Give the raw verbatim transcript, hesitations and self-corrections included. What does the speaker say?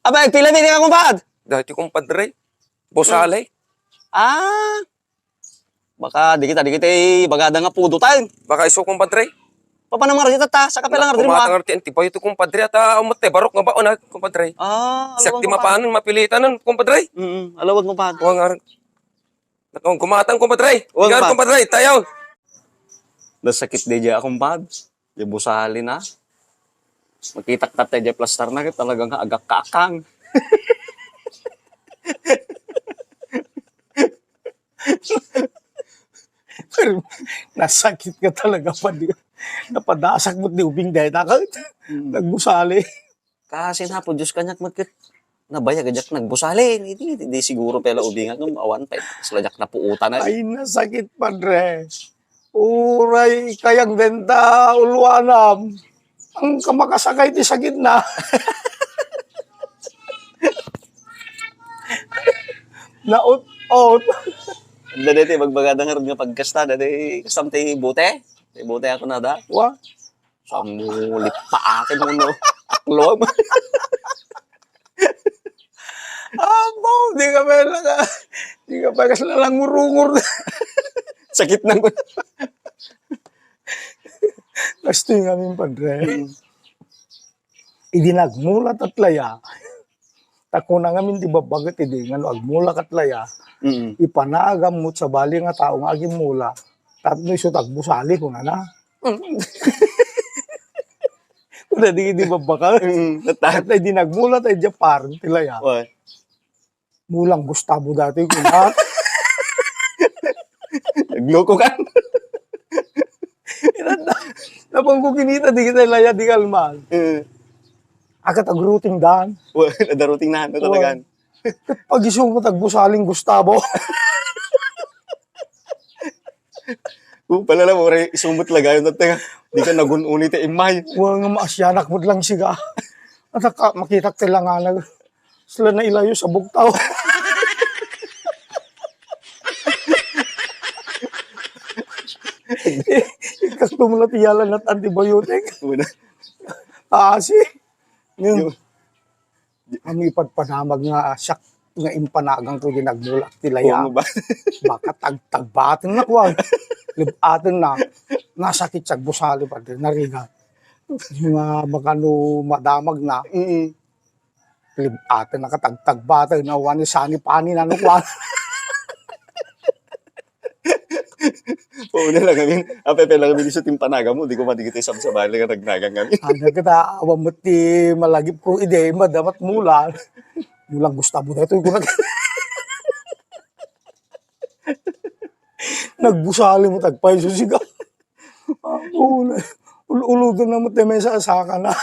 Abay, agpila mi ka, kumpad? Dati, kumpadre. Bosale. Ah. Baka di kita, di kita ibagada nga pudo tayo. Baka isu, kumpadre. Papanam nga rita ta, sa kapila nga rita mo, ah? Kumata nga rita, antibayo to, kumpadre. At, ah, umat, eh, barok nga baon, ah, kumpadre. Ah, siak alawan, ti kumpadre. Mapanan, mapilitanan, kumpadre. Mm, alawan, kumpadre. Wa nga rin. Nakong kumatang, kumpadre. Wa, igar, kumpadre. Kumpadre, tayo. Nasakit di dya, kumpad. Di busali na. Makitak-kat di plastar na, talagang agak-kakang. Pero nasakit ka talaga, padi. Napadasak mo di ubing dahil takal. Mm. Nagbusali. Kasi na po, Diyos kaniak, magkit-, nabayag, ajak nagbusali. Hindi, hindi siguro pala ubing, ano, awan pa, eh. Sila ajak napuutan na. Ay, nasakit, padre. Uray kayang benta, uluanam. Ang kamakasakay ti sakit na. Naut-ut. Dati, dati, magbagada nga rin nga pagkasta, dati, kastam ti bote. Ti bote ako na da. Wa? Sangulit pa akin mo, no? Aklom. Amo, di ka pa lang, di ka pa kasi lang ngurungur. Sakit na ko. Kastoy nga min, padre. Mm. Idi nagmulat at laya, ta kuna ngamin ti babbaket idi nga no agmula kat laya, mm, ipanagam mo sabali nga tao nga agimmula. Tapno isu tagbusali, kunana. Mm. Kuna di, di babbaka. Mm, tatta. Tapno idi nagmula tayo dyan, parang ti laya. Wa. Mulang Gustavo dati, kuna. Nagloko ka. Inanda. Napang ko kinita, di kita laya, di kalman. Eh. Akat agruting dan. Wa, nadaruting na, na talagan. Wa. Pag-isu mo, tagbusaling Gustavo. Kung pala lang, ore, isumot lagayon na tayo. Di ka nagun-uni ti imay. Wa nga maasyanak mo lang siga. At ka, makitak ti langanag. Sila na ilayo sa bugtaw. Ikaw mo lang ti yalan at antibiotic. Una. Asi. Yun. Yung Kami ipagpanamag nga siak nga impanagang ko ginagmulak ti laya. Oo, ba? Baka tag-, tagbaten na kuwan. Libaten na. Nasakit siya gusali pa din. Narigat. Nga baka no madamag na. Mm. Libaten na katagtagbaten na wani sani pani na no kuwan. Oo na lang, I mean, apepe lang, I mean, isu ti impanagan mo, di ko madigiti sabsabali nga nagnagan, I mean. Ada kita, awan mo ti malagip ko, ide, madamat mula. Mulang Gustavo na ito, yung kunag-, nagbusali mo, tagpaiso siga. Ako na, ul-, uludan na mo, te, may sasaka na.